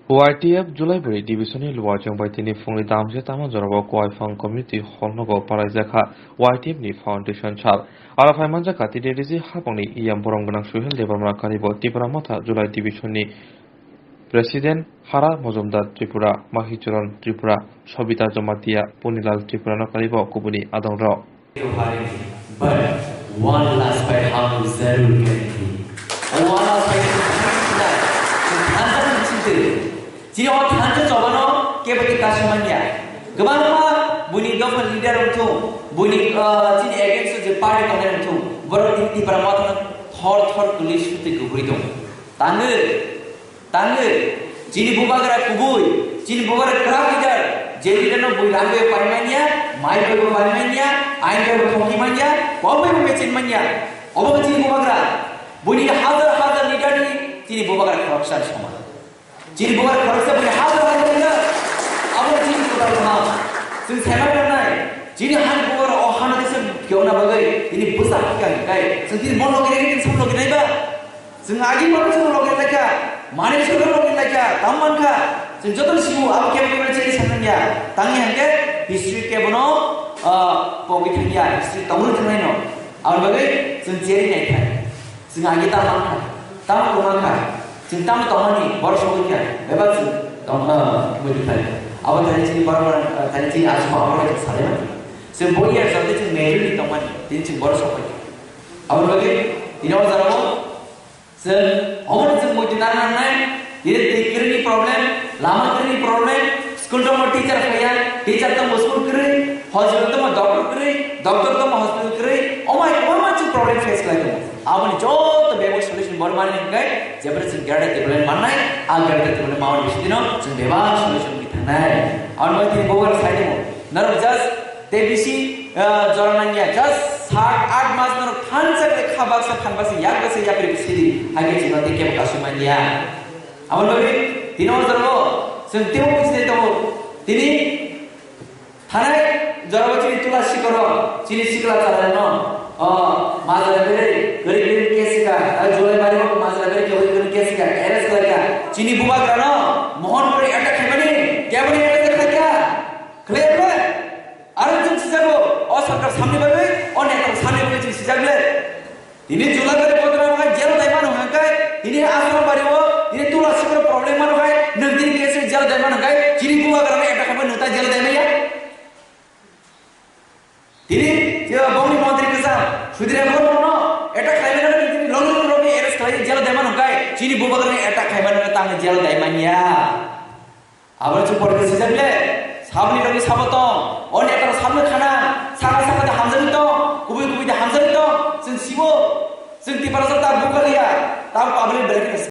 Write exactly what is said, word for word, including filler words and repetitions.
Y T F Julaibari Division ni Luwajong bai tini phungni damse tama jorao Koiphang Community Hall nogo palaijak kha Y T F ni Foundation Sal. Aro phaimanjak kha tini riji hapangni E M borom gwnang Suhel Debbarma karibo Tipra Motha Julai Division ni President Hara Mojumdar Tripura, Mahicharan Tripura, Sobita Jamatia, Punilal Tripura no karibo kubuni adongrok. But one last fight हम जरूर करेंगे। One last fight हम जरूर करेंगे। Chini o thansa chobano kebo tei kasu manya. Kwbangma buini dopha leader wngthung, buini, ah, chini against o je party tongnai wngthung, borok tini Tipra Motha no thor thor kwlwi sutwi kwbwi tongo. Tangwi, tangwi, chini bubagra kubui, chini bubagra kwrak leader, je leader no bui rang bai pai manya, mai bai pai manya, ain bai thongwi manya, kok bai mechin manya. Obo chini bubagra, buini hajar hajar leader ni chini bubagra khoroksa soma. Chini bubagra khoroksa buini hajar hajar leader. Abo chini bubagra ma. Chwng saimai rwnai. Chini hani bubagra o hano tisa kiona bagwi. Ini bwsa hika hikai. Chwng tini mon logi nai, tini sam logi nai ba. Chwng agi mano chwng logi nai kha. Mani chwng logi nai kha. Tam man kha. Chwng joto sibu abo kebo kebo chini sanang ya. Tangni hangke history kebo no, ah, pogi thangya. History tongwi thangnai no. Aboni bagwi chwng cheri nai kha. Chwng agi tamo mankha, tamo kwmankha, chwng tamo tongmani borok sogwi kha, bebak chwng tong, ah, kibui khlai. Abo thani chini borok, ah, thani chini aswk borok bai chwng salai mani. Chwng bo iya jotoi chwng meru ni tongmani, tini chwng borok sogwi kha. Aboni bagwi tini o jagao chwng omono chwng muitu nang nangnai, tini twi kwrwini problem, lama kwrwini problem, school tongmo teacher phaiya, teacher tongmo school kwrwi, hospital tongmo doctor kwrwi, doctor tongmo hospital kwrwi, omai kwbangma chwng problem face khlai tongo. Aboni joto bebak solution bor mani hwnkhe, jebra chwng greater development mannai, a greater development mani bisingtwino chwng bebak solution wngwi thangnai. Aboni bagwi tini bubagra sai tongo. Norok just tei bisi, ah, jora nangya, just sat aath mas norok thansa khe kha baksa phan baksa yak baksa yapri bisidi, hakhe chwngno tei kebo kasu manya. Aboni bagwi tini o jorao chwng teibo buji nai tongo. Tini Thanai jorao chini tula sikoro, chini sikla chalai no, o, majra bere, gari gari case ka, a, Julai bari o majra bere kewai gari case ka, arrest khlai ka. Chini bubagra no, Mohan Puri attack khaimani, keboni arrest khlai ka. Khlai ka. Aro chwng sijago, o sarkar samni bagwi, o neta samni bagwi chwng sijak le. Tini Julai bari bodra hwnkhai jelo dai mano hwnkhai, tini Asrambari o, tini tula sikoro problem mano hai, nwng tini case jelo dai mano hwnkhai, chini bubagra no attack khaimani nwng ta jelo dai maya. Tini, je bongni montri kwcham, Sudhir Debbarma no attack khlaimani no tini long long rokni arrest khlai jelo dai mano hwnkhai, chini bubagra no attack khlaimani no tangni jelo dai manya. Abo chwng pore khe sijak le, saboni rokni sabo tong, o neta rok sabno khana, saka saka de hamjagwi tong, kubui kubui de hamjagwi tong, chwng sibo, chwng Tiprasa ta bukaliya, ta public belai kheno